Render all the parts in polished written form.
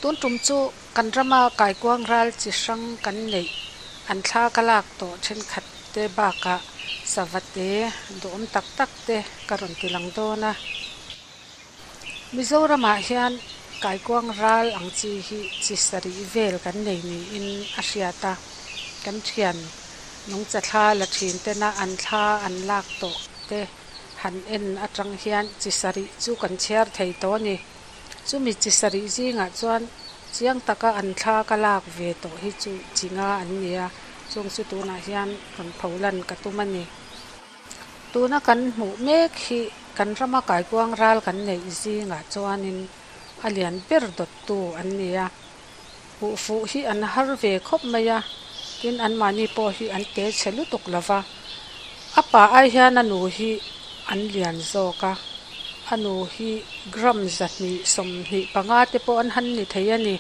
Tun tum chu kan rama kaikuang ral chi hrang kan neih an thla ka lak tawh thenkhat te bakah sava te duhawm tak tak te ka rawn ti lang dawn a. Mizoramah hian kaikuang ral ang chi hi chi sarih vel kan nei niin a hriat a, kan thian nungcha thla la thin tena an thla an lak tawh te han en atang hian chi sarih chu kan chhiar thei tawh a ni. Chumi chi sarih zingah chuan chiang taka an thla ka lak ve tawh hi chu chi nga an ni a, chung chu tunah hian rawn pho lan ka tum a ni. Tuna kan hmuh mek hi kan rama kaikuang ral kan neih zingah chuanin a lian ber dawttu an ni a, hmuh fuh hi an har ve khawp mai a, tin anmahni pawh hi an te chhe lutuk lo va, a pa ai hian a nu hi an lian zawk a, a nu hi gram 225 te pawh an han ni thei a ni,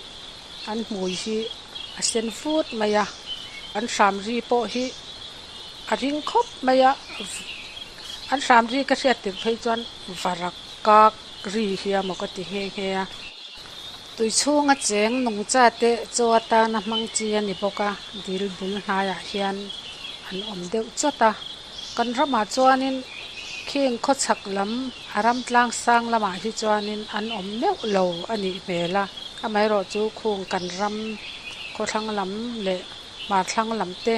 an hmui hi a sen fut mai a, an hram ri pawh hi a ring khawp mai a, an hram ri ka hriat tirh phei chuan varak kak ri hi a maw ka ti nghe nghe a. Tui chhunga cheng nungcha te chaw atana hmang chi a ni bawk a, dil bul hnaiah hian an awm deuh chawt a. Kan ramah chuanin khing khawchhak lam a ram tlang sang lamah hi chuanin an awm meuh lo a nih hmel a, amaherawhchu khung kan ram khawthlang lam leh hmarthlang lam te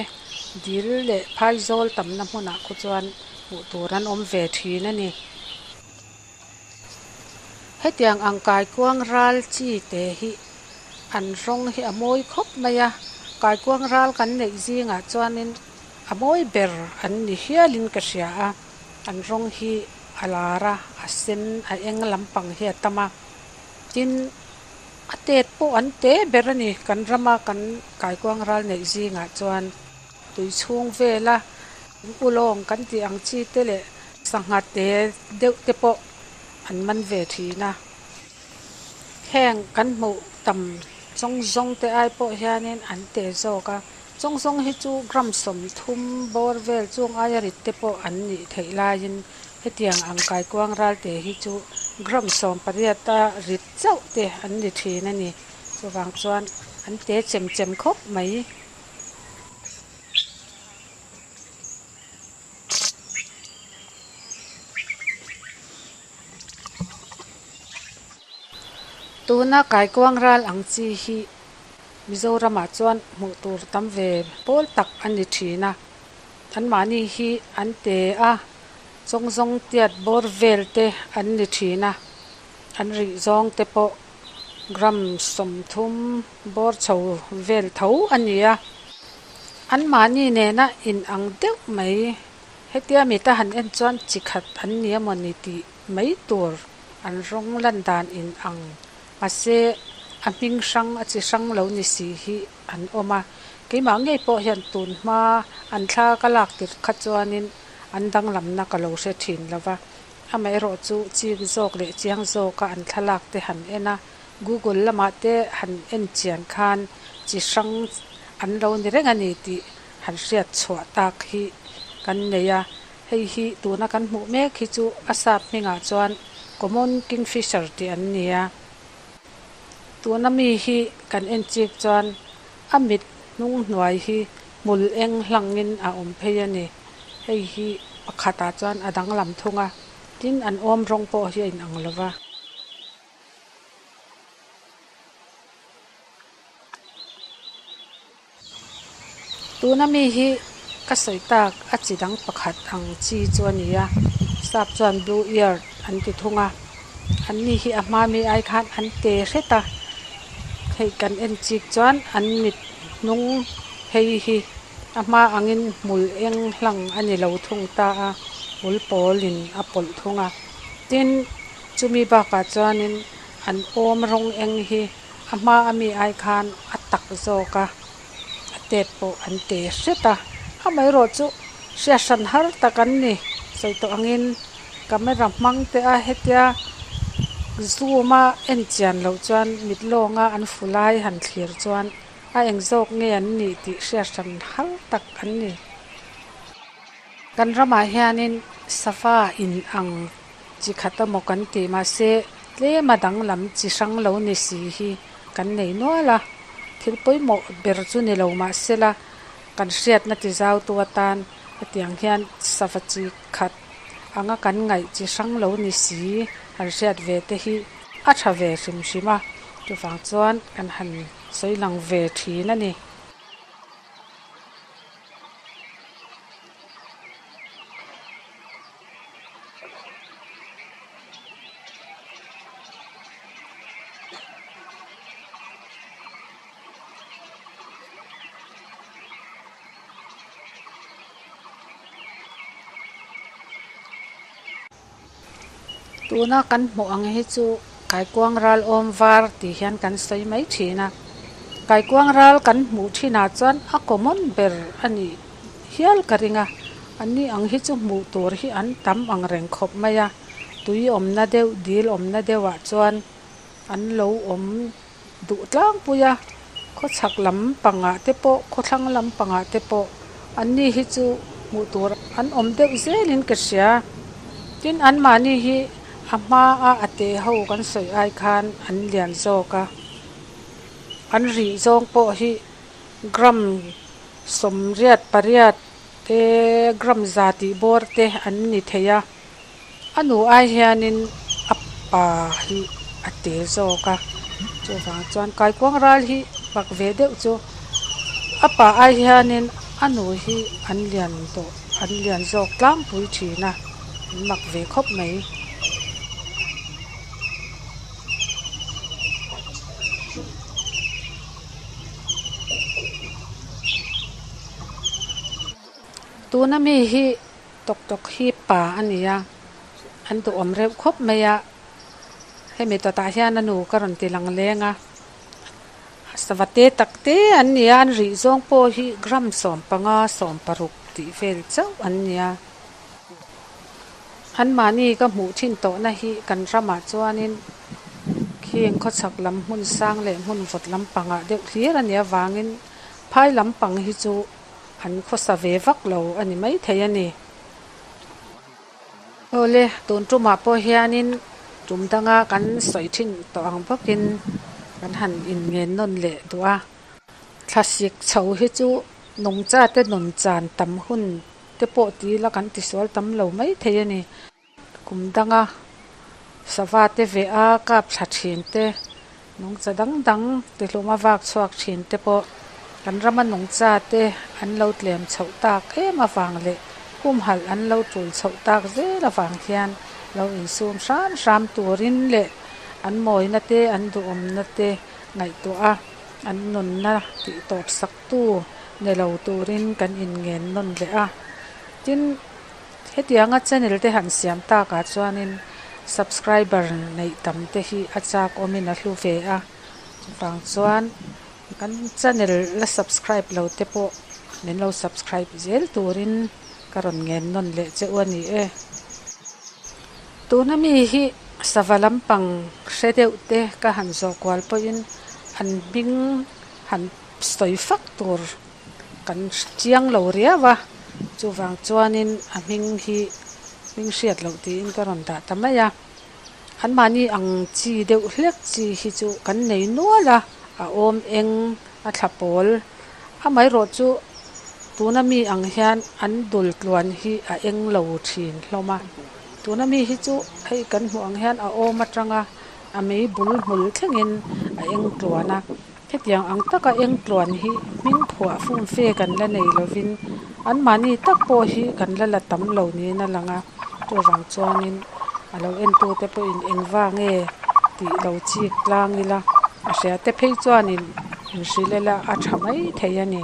dil leh phaizawl tamna hmunah khu chuan hmuh tur an awm ve thin a ni. Hetiang ang kaikuang ral chi te hi an rawng hi a mawi khawp mai a, kaikuang ral kan neih zingah chuanin a mawi ber an ni hialin ka hria a, an rawng hi a lar a, a sen a eng lampang hi a tam a, tin a tet pawh an te ber a ni kan rama kan kaikuang ral neih zingah chuan tui chhung vela ulawng kan tih ang chi te leh sangha te deuh te pawh an man ve thin a. Heng kan hmuh tam chawng zawng te ai pawh hianin an te zawk a, chawng zawng hi chu gram 30 bawr vel chung aia rit te pawh an nih theih laiin hetiang ang kaikuang ral te hi chu gram 18 a rit chauh te an ni thin a ni. Chuvang chuan an te chem chem khawp mai. Tuna kaikuang ral ang chi hi Mizoramah chuan hmuh tur tam ve pawl tak a ni thin a, anmahni hi an te a, chawng zawng tiat bawr vel te an ni thin a, an rih zawng te pawh gram 30 bawr chho vel tho a ni a, anmahni nena in ang deuh mai hetia mita han en chuan chi khat an ni emaw ni tih mai tur an rawng lan dan in ang mahse a hming hrang a chi hrang lo ni si hi an awm a, keimah ngei pawh hian tun hma an thla ka lak tirh kha chuanin an danglamna ka lo hre thin lova, amaherawh chu chik zawk leh chiang zawka an thlalak te han en a, Google lamah te han en chian khan chi hrang an lo ni reng a ni tih han hriat chhuah tak hi kan nei a, hei hi tuna kan hmuh mek hi chu a sap hmingah chuan Common Kingfisher tih an ni a. Tuna mi hi kan en chik chuan a mit hnung hnuai hi hmul eng hlangin a awm phei a ni. Hei hi pakhatah chuan a danglam thung a, tin an awm rawng pawh hi a inang lova. Tuna mi hi ka sawi tak a chi dang pakhat ang chi chu a ni a, sap chuan blue eared an ti thung a, an ni hi a hma mi ai khan an te hret a, hei kan en chik chuan an mit hnung phei hi a hma angin hmul eng hlang a ni lo thung ta a, hmul pawlin a pawlh thung a, tin chumi bakah chuanin an awm rawng eng hi a hma ami ai khan a tak zawk a, a tet pawh an te hret a, amaherawh chu hriat hran har tak an ni sawi tawh angin camera hmang te a hetia zoom a en chian loh chuan mit lawnga an fu lai han thlir chuan a eng zawk nge an nih tih hriat hran har tak an ni. Kan ramah hianin safa in ang chi khat emaw kan tih mahse tlema danglam chi hrang lo ni si hi kan nei nual a, thil pawimawh ber chu ni lo mahsela kan hriatna ti zautu atan hetiang hian sava chi khat anga kan ngaih chi hrang lo ni si kan hriat ve te hi a tha ve hrim hrim a, chuvang chuan kan han sawi lang ve thin a ni. Tuna kan hmuh ang hi chu kaikuang ral awm var tih hian kan sawi mai thin a, kaikuang ral kan hmuh thinah chuan a common ber a nih hial ka ring a, an ni ang hi chu hmuh tur hi an tam ang reng khawp mai a, tui awmna deuh dil awmna deuhah chuan an lo awm duh tlangpui a, khawchhak lam pangah te pawh khawthlang lam pangah te pawh an ni hi chu hmuh tur an awm deuh zelin ka hria tin anmahni hi a hmaa a te ho kan sawi ai khan an lian zawk a, an rih zawng pawh hi gram 88 te gram za tih bawr te an ni thei a. A nu ai hianin a pa hi a te zawk a, chuvang chuan kaikuang ral hi pak ve deuh chu a pa ai hianin a nu hi an lian tawh an lian zawk tlangpui thin a, an mak ve khawp mai. Tuna mi hi. Tawk tawk hi pa a ni a, an duhawm reuh khawp mai a, hemi tawtah hian a nu ka rawn ti lang leng a, sava te tak te an ni a, an rih zawng pawh hi gram 15 16 tih vel chauh an ni a, anmahni ka hmuh thin tawhna hi kan ramah chuanin khing khawchhak lam hmun sang leh hmun vawt lampangah deuh hlir a nih avangin phai lampang hi chu An khawsa ve vak lo a ni maithei a ni. Awle, tun tumah pawh hianin tum danga kan sawi thin tawh ang bawkin kan han inngen nawn leh duh a. Thlasik chho hi chu nungchate nun chan tam hun te pawh ti ila kan tisual tam lo maithei a ni. Kum danga sava te veh a kap thla thin te, nungcha dang dang tihlum a vak chhuak thin te pawh kan rama nungcha te an lo tlem chhoh tak em avang leh humhalh an lo tul chhoh tak zel avang hian lo insum hram hram turin leh an mawina te an duhawmna te ngaihtuah a an nunna tih tawp sak tu ni lo turin kan inngen nawn leh a. Tin. Hetianga channel te han siam takah chuanin subscriber neih tam te hi a chak awmin a hlu ve a, chuvang chuan kan channel la subscribe lo te pawh min lo subscribe zel turin ka rawn ngen nawn leh che u a ni e. Tuna mi hi sava lampang hre deuh te ka han zawh kual pawhin an hming han sawi fak tur Kan chiang lo riau a, chuvang chuanin a hming hi hming hriat loh tiin ka rawn dah ta mai a. Anmahni ang chi deuh hlek chi hi chu kan nei nual a, a awm eng, a thla pawl. Amaherawh chu tuna mi ang hian an dul tluan hi a eng lo thin hlawm a. Tuna mi hi chu hei kan hmuh ang hian a awm atanga a mei bul hmul thlengin a eng tluan a. Hetiang ang taka eng tluan hi hming phuah fum fe kan la nei lovin anmahni tak pawh hi kan la la tam lo niin a lang a, chuvang chuanin a lo entute pawhin engva nge tih lo chik tlang ila a hria te phei chuanin inhrilh ila a tha mai thei a ni.